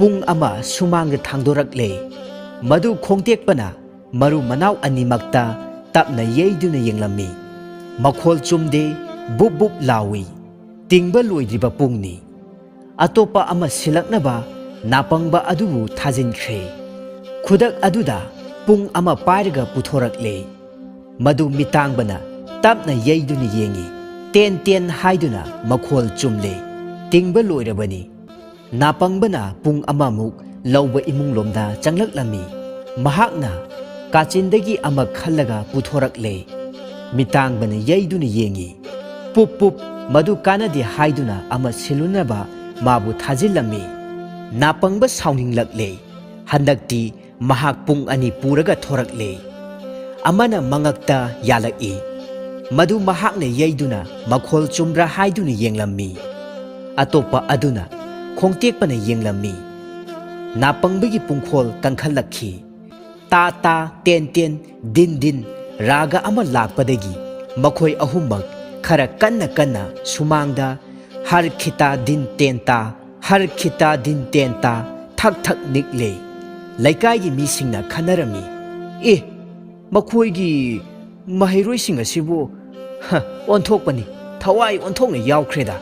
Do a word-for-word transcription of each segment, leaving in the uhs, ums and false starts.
ꯄꯨꯡ ꯑꯃ ꯁꯨꯃꯥꯡꯗ ꯊꯥꯡꯗꯣꯔꯛꯂꯦ꯫ ꯃꯗꯨ ꯈꯣꯡꯇꯦꯛꯄꯅ ꯃꯔꯨ ꯃꯅꯥꯎ ꯑꯅꯤꯃꯛꯇ ꯇꯞꯅ ꯌꯩꯗꯨꯅ ꯌꯦꯡꯂꯝꯃꯤ꯫ ꯃꯈꯣꯜ ꯆꯨꯝꯗꯦ, ꯕꯨꯞ ꯕꯨꯞ ꯂꯥꯎꯏ꯫ ꯇꯤꯡꯕ ꯂꯣꯏꯗ꯭ꯔꯤꯕ ꯄꯨꯡꯅꯤ꯫ ꯑꯇꯣꯞꯄ ꯑꯃ ꯁꯤꯜꯂꯛꯅꯕ ꯅꯥꯄꯪꯕ ꯑꯗꯨꯕꯨ ꯊꯥꯖꯤꯟꯈ꯭ꯔꯦ꯫ ꯈꯨꯗꯛ ꯑꯗꯨꯗ ꯄꯨꯡ ꯑꯃ ꯄꯥꯏꯔꯒ ꯄꯨꯊꯣꯔꯛꯂꯦ꯫ ꯃꯗꯨ ꯃꯤꯇꯥꯡꯕꯅ ꯇꯞꯅ ꯌꯩꯗꯨꯅ ꯌꯦꯡꯏ꯫ ꯇꯦꯟ ꯇꯦꯟ ꯍꯥꯏꯗꯨꯅ ꯃꯈꯣꯜ ꯆꯨꯝꯂꯦ꯫ ꯇꯤꯡꯕ ꯂꯣꯏꯔꯕꯅꯤ꯫ ꯅꯥꯄꯪꯕꯅ ꯄꯨꯡ ꯑꯃꯃꯨꯛ ꯂꯧꯕ ꯏꯃꯨꯡꯂꯣꯝꯗ ꯆꯪꯂꯛꯂꯝꯃꯤ꯫ ꯃꯍꯥꯛꯅ ꯀꯥꯆꯤꯟꯗꯒꯤ ꯑꯃ ꯈꯜꯂꯒ ꯄꯨꯊꯣꯔꯛꯂꯦ꯫ ꯃꯤꯇꯥꯡꯕꯅ ꯌꯩꯗꯨꯅ ꯌꯦꯡꯏ꯫ ꯄꯨꯞ ꯄꯨꯞ, ꯃꯗꯨ ꯀꯥꯟꯅꯗꯦ ꯍꯥꯏꯗꯨꯅ ꯑꯃ ꯁꯤꯜꯂꯨꯅꯕ ꯃꯥꯕꯨ ꯊꯥꯖꯤꯜꯂꯝꯃꯤ꯫ ꯅꯥꯄꯪꯕ ꯁꯥꯎꯅꯤꯡꯂꯛꯂꯦ꯫ ꯍꯟꯗꯛꯇꯤ ꯃꯍꯥꯛ ꯄꯨꯡ ꯑꯅꯤ ꯄꯨꯔꯒ ꯊꯣꯔꯛꯂꯦ꯫ ꯑꯃꯅ ꯃꯉꯛꯇ ꯌꯥꯜꯂꯛꯏ꯫ ꯃꯗꯨ ꯃꯍꯥꯛꯅ ꯌꯩꯗꯨꯅ ꯃꯈꯣꯜ ꯆꯨꯝꯕ꯭ꯔꯥ ꯍꯥꯏꯗꯨꯅ ꯌꯦꯡꯂꯝꯃꯤ꯫ ꯑꯇꯣꯞꯄ ꯑꯗꯨꯅ ꯈꯣꯡꯇꯦꯛꯄꯅ ꯌꯦꯡꯂꯝꯃꯤ꯫ ꯅꯥꯄꯪꯕꯒꯤ ꯄꯨꯡꯈꯣꯜ ꯀꯟꯈꯠꯂꯛꯈꯤ꯫ ꯇꯥ ꯇꯥ, ꯇꯦꯟ ꯇꯦꯟ, ꯗꯤꯟ ꯗꯤꯟ ꯔꯥꯒ ꯑꯃ ꯂꯥꯛꯄꯗꯒꯤ ꯃꯈꯣꯏ ꯑꯍꯨꯝꯃꯛ ꯈꯔ ꯀꯟꯅ ꯀꯟꯅ ꯁꯨꯃꯥꯡꯗ ꯍꯔ ꯈꯤꯇꯥ ꯗꯤꯟ ꯇꯦꯟ ꯇꯥ, ꯍꯔ ꯈꯤꯇꯥ ꯗꯤꯟ ꯇꯦꯟ ꯇꯥ ꯊꯛ ꯊꯛ ꯅꯤꯛꯂꯦ꯫ ꯂꯩꯀꯥꯏꯒꯤ ꯃꯤꯁꯤꯡꯅ ꯈꯟꯅꯔꯝꯃꯤ꯫ "ꯑꯦ, ꯃꯈꯣꯏꯒꯤ ꯃꯍꯩꯔꯣꯏꯁꯤꯡ ꯑꯁꯤꯕꯨ, ꯍ, ꯑꯣꯟꯊꯣꯛꯄꯅꯤ, ꯊꯋꯥꯏ ꯑꯣꯟꯊꯣꯛꯅ ꯌꯥꯎꯈ꯭ꯔꯦꯗ꯫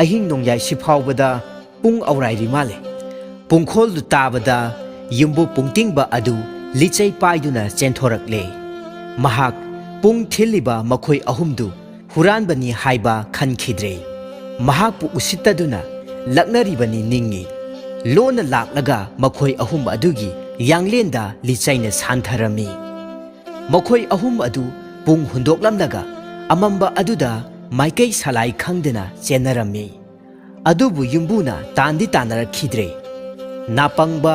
ꯑꯍꯤꯡ ꯅꯣꯡꯌꯥꯏꯁꯤ ꯐꯥꯎꯕꯗ ꯄꯨꯡ ꯑꯧꯔꯥꯏꯔꯤ ꯃꯥꯜꯂꯦ꯫" ꯄꯨꯡꯈꯣꯜꯗꯨ ꯇꯥꯕꯗ ꯌꯨꯝꯕꯨ ꯄꯨꯡꯇꯤꯡꯕ ꯑꯗꯨ ꯂꯤꯆꯩ ꯄꯥꯏꯗꯨꯅ ꯆꯦꯟꯊꯣꯔꯛꯂꯦ꯫ ꯃꯍꯥꯛ ꯄꯨꯡ ꯊꯤꯜꯂꯤꯕ ꯃꯈꯣꯏ ꯑꯍꯨꯝꯗꯨ ꯍꯨꯔꯥꯟꯕꯅꯤ ꯍꯥꯏꯕ ꯈꯟꯈꯤꯗ꯭ꯔꯦ꯫ ꯃꯍꯥꯛꯄꯨ ꯎꯁꯤꯠꯇꯗꯨꯅ ꯂꯛꯅꯔꯤꯕꯅꯤ ꯅꯤꯡꯏ꯫ ꯂꯣꯟꯅ ꯂꯥꯛꯂꯒ ꯃꯈꯣꯏ ꯑꯍꯨꯝ ꯑꯗꯨꯒꯤ ꯌꯥꯡꯂꯦꯟꯗ ꯂꯤꯆꯩꯅ ꯁꯥꯟꯊꯔꯝꯃꯤ꯫ ꯃꯈꯣꯏ ꯑꯍꯨꯝ ꯑꯗꯨ ꯄꯨꯡ ꯍꯨꯟꯗꯣꯛꯂꯝꯂꯒ ꯑꯃꯝꯕ ꯑꯗꯨꯗ ꯃꯥꯏꯀꯩ ꯁꯂꯥꯏ ꯈꯪꯗꯅ ꯆꯦꯟꯅꯔꯝꯃꯤ꯫ ꯑꯗꯨꯕꯨ ꯌꯨꯝꯕꯨꯅ ꯇꯥꯟꯗꯤ ꯇꯥꯟꯅꯔꯛꯈꯤꯗ꯭ꯔꯦ꯫ ꯅꯥꯄꯪꯕ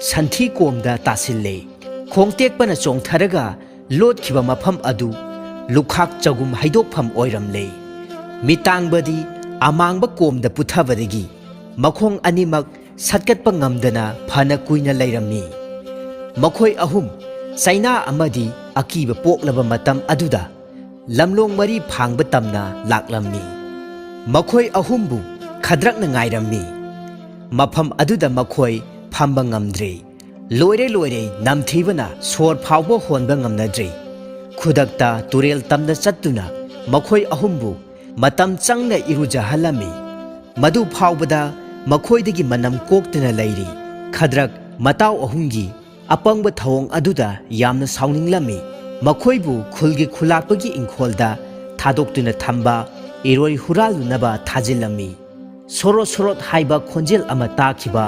ꯁꯟꯊꯤ ꯀꯣꯝꯗ ꯇꯥꯁꯤꯜꯂꯦ꯫ ꯈꯣꯡꯇꯦꯛꯄꯅ ꯆꯣꯡꯊꯔꯒ ꯂꯣꯠꯈꯤꯕ ꯃꯐꯝ ꯑꯗꯨ ꯂꯨꯈꯥꯛ ꯆꯒꯨꯝ ꯍꯩꯗꯣꯛꯐꯝ ꯑꯣꯏꯔꯝꯂꯦ꯫ ꯃꯤꯇꯥꯡꯕꯗꯤ ꯑꯃꯥꯡꯕ ꯀꯣꯝꯗ ꯄꯨꯊꯕꯗꯒꯤ ꯃꯈꯣꯡ ꯑꯅꯤꯃꯛ ꯁꯠꯀꯠꯄ ꯉꯝꯗꯅ ꯐꯅ ꯀꯨꯏꯅ ꯂꯩꯔꯝꯃꯤ꯫ ꯃꯈꯣꯏ ꯑꯍꯨꯝ ꯆꯩꯅꯥ ꯑꯃꯗꯤ ꯑꯀꯤꯕ ꯄꯣꯛꯂꯕ ꯃꯇꯝ ꯑꯗꯨꯗ ꯂꯝꯂꯣꯡ ꯃꯔꯤ ꯐꯥꯡꯕ ꯇꯝꯅ ꯂꯥꯛꯂꯝꯃꯤ꯫ ꯃꯈꯣꯏ ꯑꯍꯨꯝꯕꯨ ꯈꯗ꯭ꯔꯛꯅ ꯉꯥꯏꯔꯝꯃꯤ꯫ ꯃꯐꯝ ꯑꯗꯨꯗ ꯃꯈꯣꯏ ꯐꯝꯕ ꯉꯝꯗ꯭ꯔꯦ꯫ ꯂꯣꯏꯔꯦ, ꯂꯣꯏꯔꯦ, ꯅꯝꯊꯤꯕꯅ ꯁꯣꯔ ꯐꯥꯎꯕ ꯍꯣꯟꯕ ꯉꯝꯅꯗ꯭ꯔꯦ꯫ ꯈꯨꯗꯛꯇ ꯇꯨꯔꯦꯜ ꯇꯝꯗ ꯆꯠꯇꯨꯅ ꯃꯈꯣꯏ ꯑꯍꯨꯝꯕꯨ ꯃꯇꯝ ꯆꯪꯅ ꯏꯔꯨꯖꯍꯜꯂꯝꯃꯤ꯫ ꯃꯗꯨ ꯐꯥꯎꯕꯗ ꯃꯈꯣꯏꯗꯒꯤ ꯃꯅꯝ ꯀꯣꯛꯇꯨꯅ ꯂꯩꯔꯤ꯫ ꯈꯗ꯭ꯔꯛ ꯃꯇꯥꯎ ꯑꯍꯨꯝꯒꯤ ꯑꯄꯪꯕ ꯊꯧꯑꯣꯡ ꯑꯗꯨꯗ ꯌꯥꯝꯅ ꯁꯥꯎꯅꯤꯡꯂꯝꯃꯤ꯫ ꯃꯈꯣꯏꯕꯨ ꯈꯨꯜꯒꯤ ꯈꯨꯂꯥꯛꯄꯒꯤ ꯏꯪꯈꯣꯜꯗ ꯊꯥꯗꯣꯛꯇꯨꯅ ꯊꯝꯕ ꯏꯔꯣꯏ ꯍꯨꯔꯥꯜꯂꯨꯅꯕ ꯊꯥꯖꯤꯜꯂꯝꯃꯤ꯫ ꯁꯣꯔꯣꯠ ꯁꯣꯔꯣꯠ ꯍꯥꯏꯕ ꯈꯣꯟꯖꯦꯜ ꯑꯃ ꯇꯥꯈꯤꯕ